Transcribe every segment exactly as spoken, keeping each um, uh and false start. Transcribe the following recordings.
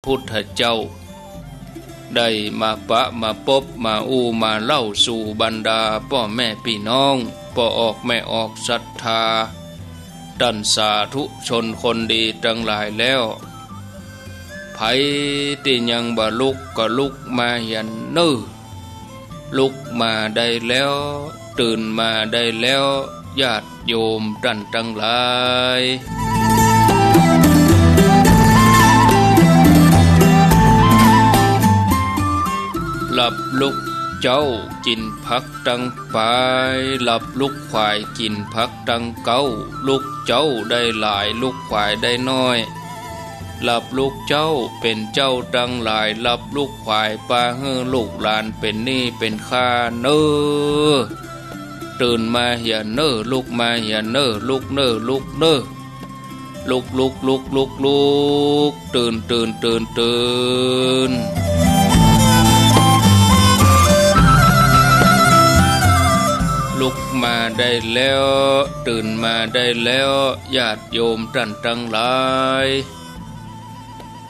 พุทธเจ้า ได้มาปะมาปบมาอู้มาเล่าสู่บรรดาป้อแม่ปี้น้อง ป้อออกแม่ออกศรัทธา ต้านสาธุชนคนดีตังหลายแล้ว ใผตี้ยังบ่ลุกก็ลุกมาเหียเน่อ ลุกมาได้แล้ว ตื่นมาได้แล้ว ญาติโยมต้านตังหลาย หลับลุกเจ๊ากิ๋นผักตังป๋าย หลับลุกขวายกิ๋นผักตังเก๊า ลุกเจ๊าได้หลาย ลุกขวายได้น้อย หลับลุกเจ๊าเป๋นเจ้าตังหลาย หลับลุกขวายปาหื้อลูกหลานเป๋นหนี้เป๋นค่าเน่อ ตื่นมาเหียเน่อ ลุกมาเหียเน่อ ลุกเน่อ ลุกเน่อ ลุก ลุก ลุก ลุก ลุก ตื่น ตื่น ตื่น ตื่น ลุกมาได้แล้ว ตื่นมาได้แล้ว ญาติโยมต้านตังหลาย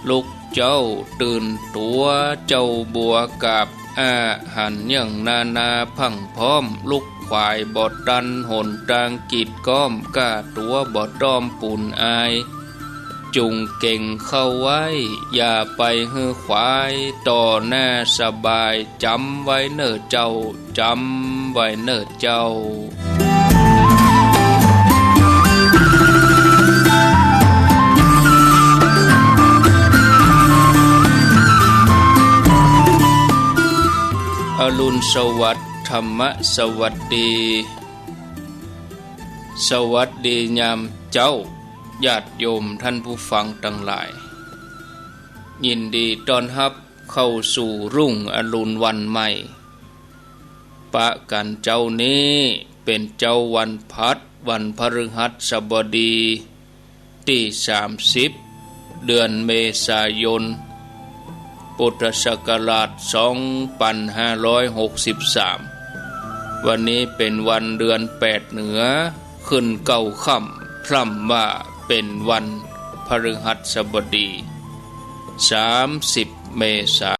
ลุกเจ๊าตื่นตั๋ว เจ้าบัวกาบ อาหันเยื่องนานาพรั่งพร้อม ลุกขวายบ่ตันหนตางกีดก๊อม ก้าตั๋วบ่ต้อมปูนอาย จุ่งเก่งเข้าไว้ อย่าไปหื้อขวาย ต่อหน้าสบาย จ๋ำไว้เน่อเจ้า จ๋ำไว้เน่อเจ้า อรุณสวัสดิ์ ธรรมะสวัสดี สวัสดียามเจ๊า ญาติโยมต้านผู้ฟังตังหลาย ยินดีต้อนฮับ เข้าสู่รุ่งอรุณวันใหม่ ปะกั๋นเจ๊านี้เป๋นเจ๊าวันพัด วันพฤหัสบดี ตี้สามสิบ เดือนเมษายน พุทธศักราชสองปันห้าร้อยหกสิบสาม วันนี้เป๋นวันเดือนแปดเหนือ ขึ้นเก้าค่ำ พร่ำว่าเป๋นวันพฤหัสบดี สามสิบ เมษา